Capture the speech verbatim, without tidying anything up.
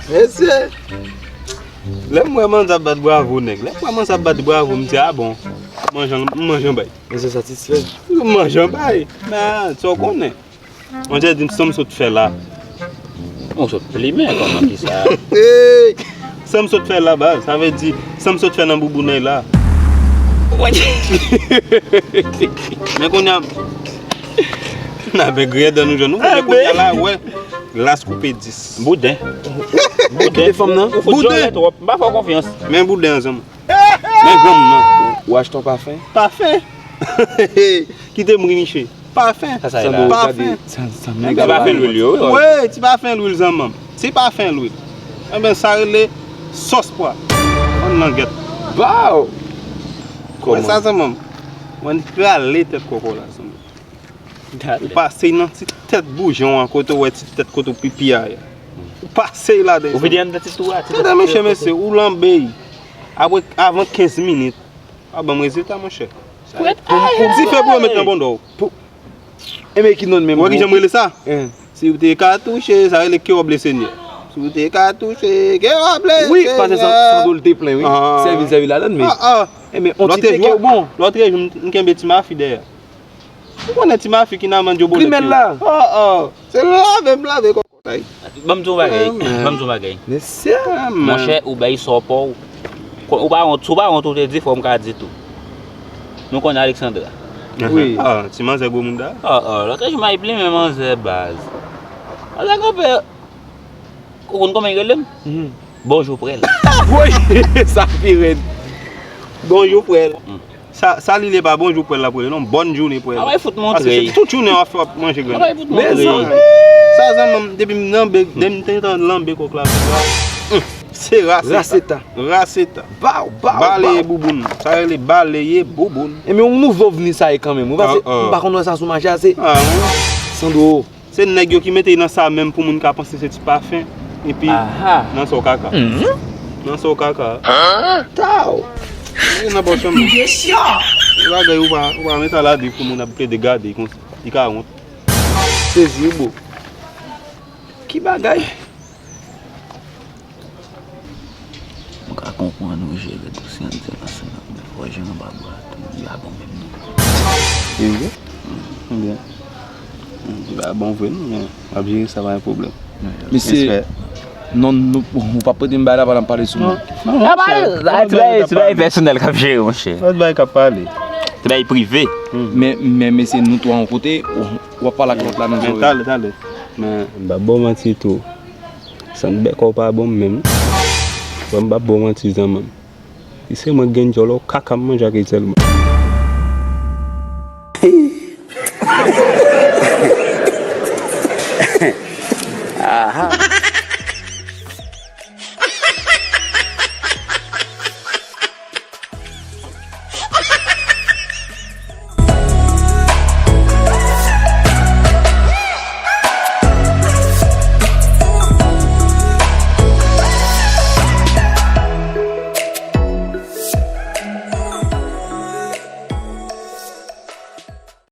Mesye, lè m wè manzè ap bat bravo nèg, lè m wè manzè ap bat bravo, m di, a bon, m manje, m manje yon bay. Mesye satisfè. M manje yon bay. Men, sa w konnen. Manzè di m sa m sot fè la. Ou sot plimen kòman ki sa? Hey! Sa m sot fè la, baz, sa vle di sa m sot fè nan boubounay la. Men kounye a, n ap griyen dan nou jwenn. Nou konnen kounye a la, wè, glas koupe dis. Bouden. Bouden. Kite fanm nan. Ou fout jòlè twòp. M pa fè w konfyans. Men bouden an, zanmi. Men granmoun nan. Ou achte yon pafen? Pafen? Kite m ri, miche. Pafen. Sa, sa ye la. Pafen. Sa, sa, nèg la pafen lwil yo, wi. Wi, ti pafen lwil, zanmanm. Ti pafen lwil. Enben, sa rele sòs pwa. Bann langèt. Baw! Wè sa, zanmanm. Mwen rale tèt kòkò la, zanmanm. Ou pase nan ti tèt boujon an, kote w wè ti tèt kote w pipi a ya. Ou pase ladan. Ou vide anndan ti tou a, ti tèt. Tande, mesye, mesye, ou lanbe. Apre, avan kenz minit, w a ban m rezilta, monchè. Pou, pou, pou dife pou yo met nan bondò. Pou, e men ki non menm. Ou wè ki jan m rele sa? Si w te ka touche, sa rele ke w ap le Senyè. Si w te ka touche, ke w ap le Senyè. Wi, paske San-, Sandro l te plen, wi. Sèvi, sèvi ladann, men. E men, on ti teke w bon. Lòt jou, m, m kenbe ti mafi dèyè. Ou konnen ti mafi ki nan men Djo Bolèt yo. Grimèl la. Oh, oh. Se lave m lave kòkò la. Ban m di w yon bagay. Ban m di w yon bagay. Mesye. Monchè, ou bay sa w pa w. Ou pa wont, si w pa wont, ou te di, fò m ka di tou. Nou konnen Alexandra. Wi. Ah, ti manzè gwo mouda. Oh, oh, lòt jou m al plimen manzè baz. Manzè konpè. Ou konn kòman li rele m? Bonjou, prèl. Woy, sa pi rèd. Bonjou, prèl. Sa, sa li ye pa bonjou, prèl la, prèl, non. Bòn jounen, prèl. A bay fout montre. Paske se tout jounen w ap fè w ap manje grenn. A bay fout montre. Sa, zanmanm, depi m lanbe, depi m te tan lanbe kòk la, se raseta. Raseta. Raseta. Baw, baw, baleye bouboun. Sa rele baleye bouboun. E men yon nouvo vni sa ye kanmenm. Ou pa se, m pa konn wè sa sou mache a, se Sandro. Se nèg yo ki mete nan sa menm pou moun ka panse se ti pafen. Epi, nan sa w kaka. Nan sa w kaka. Taw! E nan bò chanm nan. Bagay ou pa, ou pa mete a la di pou moun ap plede gade konsa. Li ka wont. Sezi, bro. Ki bagay? M ka konprann ou jere dosye an di ansanm ak men fò jan anba bwa tou, li pa bon menm non. Se vre? Ebyen, li pa bon vre non, men m ap jere sa, pa gen pwoblèm. Mesye, non, nou, ou pa pote m bay la pandan m pale sou mwen. Ti bagay pèsonèl k ap jere, monchè. Lòt bagay k ap pale. Ti bagay prive. Men, men, mesye, nou twa yon kote, w ap pale ak lòt la nan zòrèy. Talè, talè. Men, m p ap ba w manti tou. Sant bèk ou pa bon menm. Bon, m p ap ba w manti, zanmanm. Si se mwen k gen dyòl, ou kaka m manje ak li sèlman.